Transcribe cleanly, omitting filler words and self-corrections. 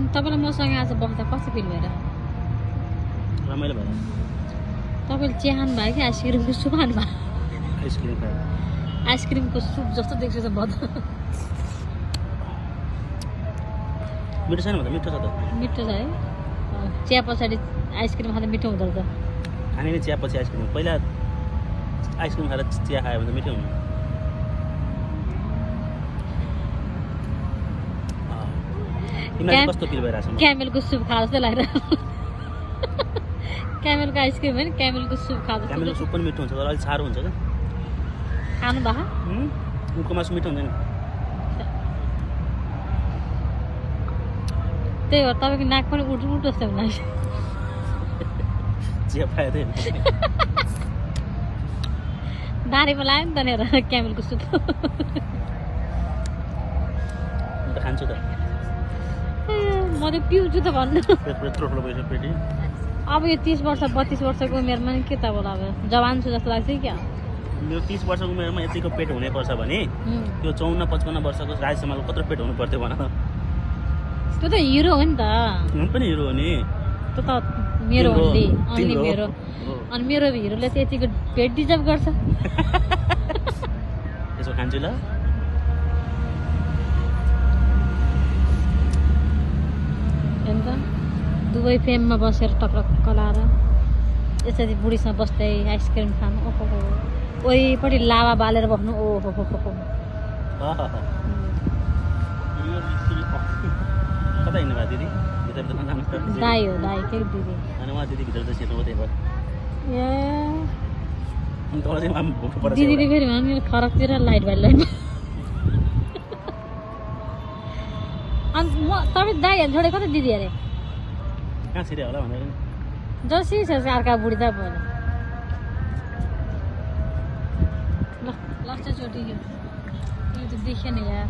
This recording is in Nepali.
अनि तपाईँलाई मसँग आज बस्दा कस्तो फिल भएर रमाइलो भयो तपाईँले चिया खानु भयो कि आइसक्रिमको सुप खानु भयो आइसक्रिम खायो आइसक्रिमको सुप जस्तो देख्छु त बद मिठो छैन भन्दा मिठो छ त मिठो छ है चिया पछाडि आइसक्रिम खाँदा मिठो हुँदो रहेछ खाने नि चिया पछि आइसक्रिम पहिला आइसक्रिम खाएर चिया खायो भने त मिठो हुनु तिमीलाई कस्तो फिल भइरहेछ क्यामेलको सुप खा जस्तो लागिरहेको क्यामेलको आइसक्रिम होइन क्यामेलको सुप खा जस्तो क्यामेलको सुप पनि मिठो हुन्छ तर अलिक साह्रो हुन्छ क्या खानु भयो उनको मासु मिठो हुँदैन त्यही भएर तपाईँको नाक पनि उठु उठु जस्तो हुन चिया पायो त्यही दारीमा लाग्यो नि त हेर क्यामेलको सुप म त खान्छु त म त पिउँछु त भन्नु यत्रो ठुलो भइसक्यो पेटी अब यो 30 वर्ष 32 वर्षको उमेरमा नि के त होला अब जवान छु जस्तो लाग्छ क्या मेरो 30 वर्षको उमेरमा यतिको पेट हुनैपर्छ भने त्यो 54-55 वर्षको राजसमाजको कत्रो पेट हुनु पर्थ्यो भन त्यो त हिरो हो नि त हुन पनि हिरो हो नि त्यो त मेरो ओन्ली मेरो अनि मेरो हिरोले त यतिको पेट डिजर्भ गर्छ यसो खान्छु ल हेर्नु त दुवै फेममा बसेर टक्रक्क लाएर यसरी बुढीसँग बस्दै आइसक्रिम खानु ओहो वरिपट्टि लावा बालेर बस्नु ओहो हो कता हिँड्नु भयो दिदी भित्रभित्र जानु दाई हो दाई के दिदी अनि उहाँ दिदी भित्र चाहिँ छिर्नु त्यही भएर ए अनि तल चाहिँ आमा भोक पर्छ दिदीले फेरि भने खरकतिर लाइट भाइ लाइट अनि म तपाईँ दाईहरू छोडेको त दिदी अरे कहाँ छिर्यो होला भनेर नि जसी छ अर्का बुढी त भयो ल लास्ट चोटि यो त देखेन यार